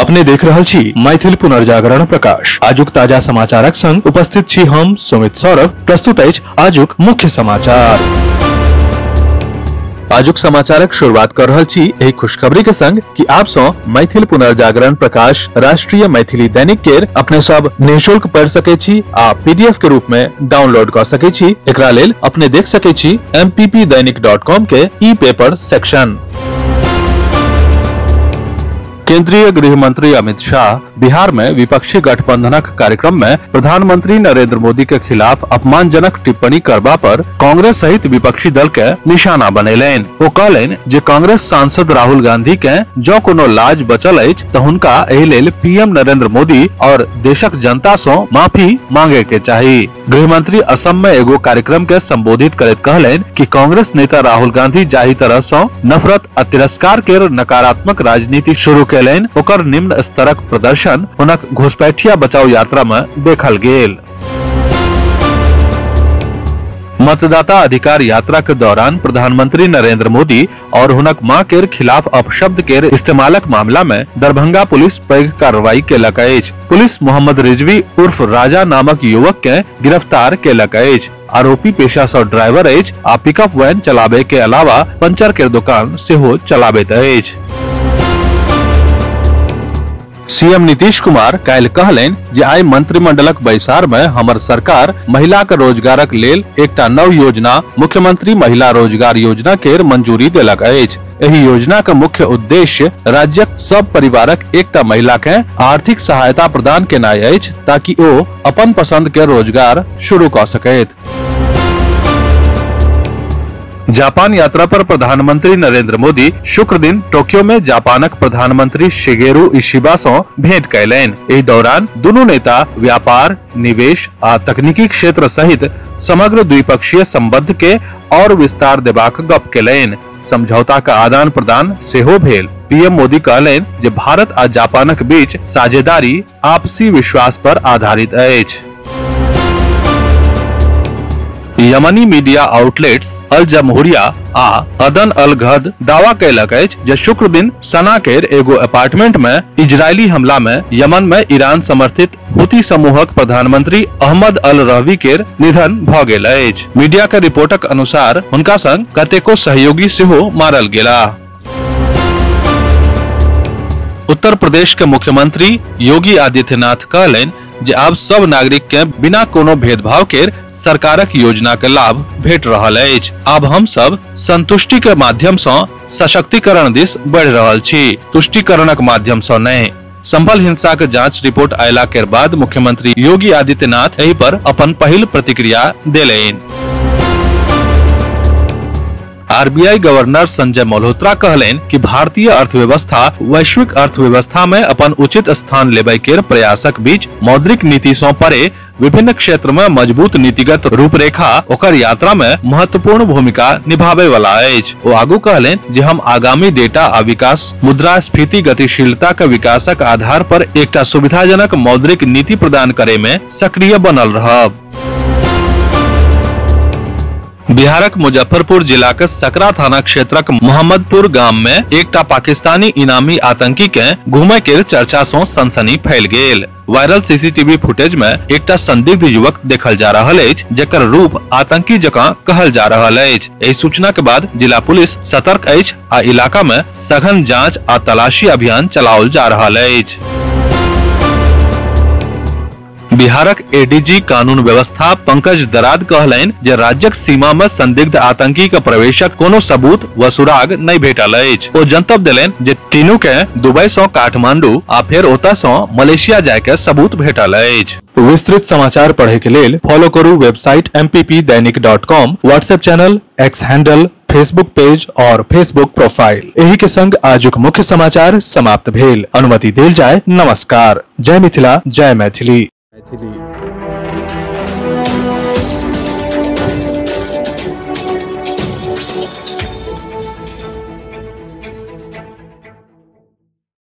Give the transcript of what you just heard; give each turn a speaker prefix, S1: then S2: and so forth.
S1: अपने देख रहल छी मैथिल पुनर्जागरण प्रकाश। आजुक ताजा समाचारक संग उपस्थित छी हम सुमित सौरभ। प्रस्तुत अछि आजुक मुख्य समाचार। आजुक समाचारक शुरुआत कर रहल छी एहि खुशखबरी के संग कि आप सौ मैथिल पुनर्जागरण प्रकाश राष्ट्रीय मैथिली दैनिक केर अपने सब निःशुल्क पढ़ सके छी आ पीडीएफ के रूप में डाउनलोड कर सके छी। एकरा लेल अपने देख सके छी mppdainik.com के ई पेपर सेक्शन। केंद्रीय गृह मंत्री अमित शाह बिहार में विपक्षी गठबंधनक कार्यक्रम में प्रधानमंत्री नरेंद्र मोदी के खिलाफ अपमानजनक टिप्पणी करबा पर कांग्रेस सहित विपक्षी दल के निशाना बनेलनि। ओ कहलनि जे कांग्रेस सांसद राहुल गांधी के जँ कोनो लाज बचल अछि त हुनका एहि लेल पीएम नरेंद्र मोदी और देशक जनता सँ माफी मांगे के चाही। गृह मंत्री असम में एगो कार्यक्रम के संबोधित करैत कहलनि कि कांग्रेस नेता राहुल गांधी जाहि तरह सँ नफरत आ तिरस्कार के नकारात्मक राजनीति शुरू केलनि ओकर निम्न स्तरक प्रदर्शन हुनक घुसपैठिया बचाओ यात्रा में देखल गेल। मतदाता अधिकार यात्रा के दौरान प्रधानमंत्री नरेंद्र मोदी और हुनक मां के खिलाफ अपशब्द के इस्तेमालक मामला में दरभंगा पुलिस पैघ कार्रवाई केलक अछि। पुलिस मोहम्मद रिजवी उर्फ राजा नामक युवक के गिरफ्तार केलक अछि। आरोपी पेशा सँ ड्राइवर अछि आ पिकअप वैन चलाबे के अलावा पंचर के दुकान सेहो चलाबैत अछि। सीएम नीतीश कुमार काल्हि कहलनि जे आइ मंत्रिमंडलक बैसार में हमर सरकार महिलाक रोजगारक लेल एकटा नव योजना मुख्यमंत्री महिला रोजगार योजना केर मंजूरी देलक अछि। एहि योजना के मुख्य उद्देश्य राज्यक सब परिवारक एकटा महिला के आर्थिक सहायता प्रदान केनाइ अछि ताकि ओ अपन पसंद के रोजगार शुरू कऽ सकैत। जापान यात्रा पर प्रधानमंत्री नरेंद्र मोदी शुक्र दिन टोक्यो में जापानक प्रधानमंत्री शिगेरू इशिबा सँ भेंट कयलनि। एहि दौरान दुनू नेता व्यापार, निवेश आ तकनीकी क्षेत्र सहित समग्र द्विपक्षीय संबंध के और विस्तार देबाक गप केलनि। समझौता का आदान प्रदान सेहो भेल। पीएम मोदी कहलनि जे भारत आ जापानक बीच साझेदारी आपसी विश्वास पर आधारित अछि। यमनी मीडिया आउटलेट्स अल जमहूरिया आ अदन अल घद दावा केलक अछि जे शुक्र दिन सना केर एगो अपार्टमेंट में इजरायली हमला में यमन में ईरान समर्थित हुती समूहक प्रधानमंत्री अहमद अल रहवी केर निधन भ गेल अछि। मीडिया के रिपोर्टक अनुसार हुनका संग कतेको सहयोगी सेहो मारल गेला। उत्तर प्रदेश के मुख्यमंत्री योगी आदित्यनाथ कहलनि जे आब सब नागरिक के बिना कोनो भेदभाव के सरकारक योजना के लाभ भेट रहल अछि। आब हम सब संतुष्टि के माध्यम सँ सशक्तिकरण दिस बढ़ि रहल छी, तुष्टिकरणक माध्यम सँ नहि। संभल हिंसा के जांच रिपोर्ट अयला के बाद मुख्यमंत्री योगी आदित्यनाथ एहि पर अपन पहिल प्रतिक्रिया देलनि। आरबीआई गवर्नर संजय मल्होत्रा कहलनि कि भारतीय अर्थव्यवस्था वैश्विक अर्थव्यवस्था में अपन उचित स्थान लेबय के प्रयासक बीच मौद्रिक नीति सँ परे विभिन्न क्षेत्र में मजबूत नीतिगत रूपरेखा ओकर यात्रा में महत्वपूर्ण भूमिका निभाबे वाला अछि। ओ आगू कहलनि जे हम आगामी डेटा आ विकास मुद्रास्फीति गतिशीलता के विकासक आधार पर एकटा सुविधाजनक मौद्रिक नीति प्रदान करे में सक्रिय बनल रहब। बिहारक मुजफ्फरपुर जिला के सकरा थाना क्षेत्रक मोहम्मदपुर गाम में एकटा पाकिस्तानी इनामी आतंकी के घूमे के चर्चा सँ सनसनी फैल गेल। वायरल सीसीटीवी फुटेज में एकटा संदिग्ध युवक देखल जा रहल अछि जेकर रूप आतंकी जकां कहल जा रहल अछि। एहि सूचना के बाद जिला पुलिस सतर्क अछि आ इलाका में सघन जांच आ तलाशी अभियान चलाओल जा रहल अछि। बिहारक एडीजी कानून व्यवस्था पंकज दराद कहलनि जे राज्यक सीमा में संदिग्ध आतंकी के प्रवेशक कोनो सबूत व सुराग नहि भेटल अछि। ओ जनतब देलनि जे तीनू के दुबई सँ काठमांडू आ फेर ओतय सँ मलेशिया जाय के सबूत भेटल अछि।
S2: विस्तृत समाचार पढ़े के लेल फॉलो करू website mppdainik.com, WhatsApp channel, X handle, Facebook page और फेसबुक प्रोफाइल। एही के संग आजुक मुख्य समाचार समाप्त भेल। अनुमति देल जाय। नमस्कार। जय मिथिला, जय मैथिली। मैथिली।